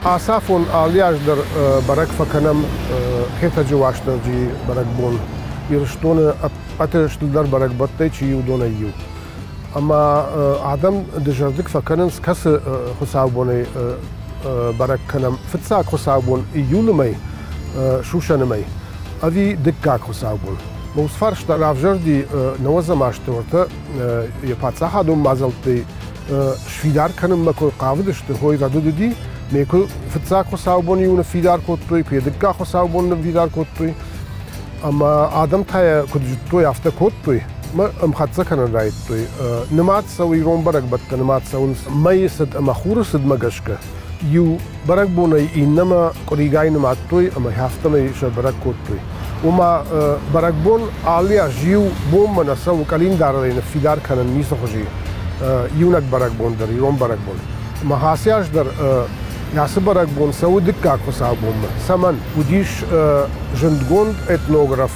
Ацафон алы аз дӕр бӕрӕг фӕкӕнӕм Хетӕджы Уастырджийы бӕрӕгбон. Ирыстоны ӕппӕты стырдӕр бӕрӕгбӕттӕй чи у, уыдонӕй иу. Ӕмӕ адӕм дызӕрдыг фӕкӕнынц, кӕцы хуыцаубонӕй бӕрӕг кӕнӕм. Фыццаг хуыцаубон июны мӕй, сусӕны мӕй, ӕви дыккаг хуыцаубон. Уыцы фарста равзӕрди нӕуӕдзӕм азты уӕртӕ йӕ паддзахадон мадзӕлттӕй сфидар кӕнынмӕ куы хъавыдысты, хой рӕдыд уыди, ме куы фыццаг хуыцаубон-иу ныффидар кодтой, куы йӕ дыккаг хуыцаубон ныффидар кодтой. Ӕмӕ адӕм та йӕ куыд зыдтой, афтӕ кодтой, ӕмӕ ӕмхӕццӕ кӕнын райдыдтой. Нымад цӕуы ирон бӕрӕгбӕттӕ нымад цӕуынц мӕйы цыд ӕмӕ хуры цыдмӕ гӕсгӕ. Иу бӕрӕгбонӕй иннӕмӕ къуыригай нымадтой ӕмӕ афтӕмӕй сӕ бӕрӕг кодтой. Ома бӕрӕгбон алы аз иу бонмӕ нӕ цӕуы къӕлиндарӕй ныффидар кӕнын ницы хуызы иунӕг бӕрӕгбон дӕр, ирон бӕрӕгбон. Ӕмӕ ацы аз дӕр ацы бӕрӕгбон цӕуы дыккаг хуыцаубонмӕ. Цӕмӕн? Уыдис зындгонд этнограф,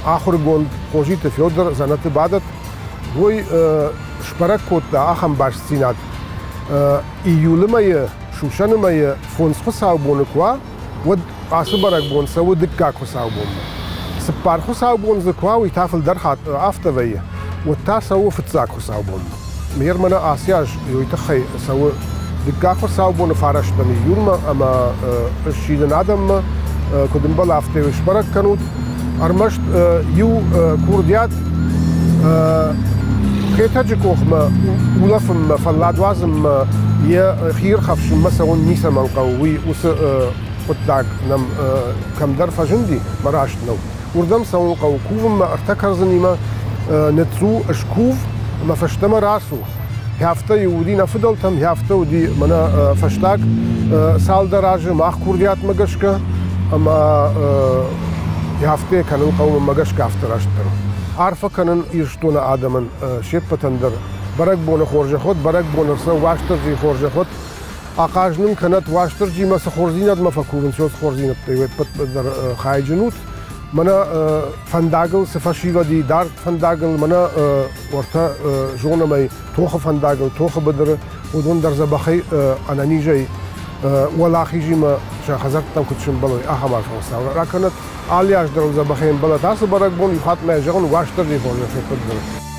ахуыргонд Хозиты Федор дзӕнӕты бадӕт. Уый сбӕрӕг кодта ахӕм бастдзинад. Июлы мӕйы, сусӕны мӕйы фондз хуыцаубоны куы уа, уӕд ацы бӕрӕгбон цӕуы дыккаг хуыцаубонмӕ. Цыппар хуыцаубон дзы куы уа, уый та фылдӕр хатт афтӕ вӕййы, уӕд та цӕуы фыццаг хуыцаубонмӕ. Мер мӕнӕ ацы аз уый тыххӕй цӕуы дыккаг хуыцаубоны фарӕстӕм июлмӕ ӕмӕ ссидын адӕммӕ, куыд ӕмбӕлы, афтӕ сбӕрӕг кӕнут. Ӕрмӕст иу курдиат Хетӕджы къохмӕ улӕфынмӕ, фӕллад уадзынмӕ, йӕ хиирхӕфсынмӕ цӕуын ницӕмӕн хъӕуы, уый уыцы хъуыддаг нӕм кӕмдӕр фӕзынди, мӕ раст нӕу. Уырдӕм цӕуын хъӕуы кувынмӕ ӕртӕ кӕрдзынимӕ, ныццу, скув ӕмӕ фӕстӕмӕ рацу. Афтӕ-иу уыди нӕ фыдӕлтӕм, афтӕ уыди мӕнӕ фӕстаг цалдӕр азы мах курдиатмӕ гӕсгӕ ӕмӕ афтӕ кӕнын хъӕуы мӕнмӕ гӕсгӕ афтӕ растдӕр. Арфӕ кӕнын Ирыстоны адӕмӕн се ппӕтӕн дӕр бӕрӕгбоны хорзӕх уӕд, бӕрӕгбоны ӕрцӕуы Уастырджийы хорзӕх уӕд. Ахъаз нын кӕнӕт Уастырджимӕ цы хорздзинадмӕ фӕкувынц, уыцы хорздзинӕдтӕй уе ппӕт дӕр хайджын ут. Мӕнӕ фӕндагыл цы фӕсивӕд и, дард фӕндагыл, мӕнӕ уӕртӕ зонӕм ӕй, тохы фӕндагыл, тохы быдыры, уыдон дӕр дзӕбӕхӕй ӕнӕнизӕй уӕлахизимӕ сӕ хӕдзӕрттӕм куыд сӕмбӕлой, ахӕм арфӕ Хуыцау ракӕнӕд. Алы аз дӕр дзӕбӕхӕй ӕмбӕлӕт ацы бӕрӕгбон, иу хатт ма йӕ зӕгъын, Уастырджийы хорзӕх феппӕт дӕр.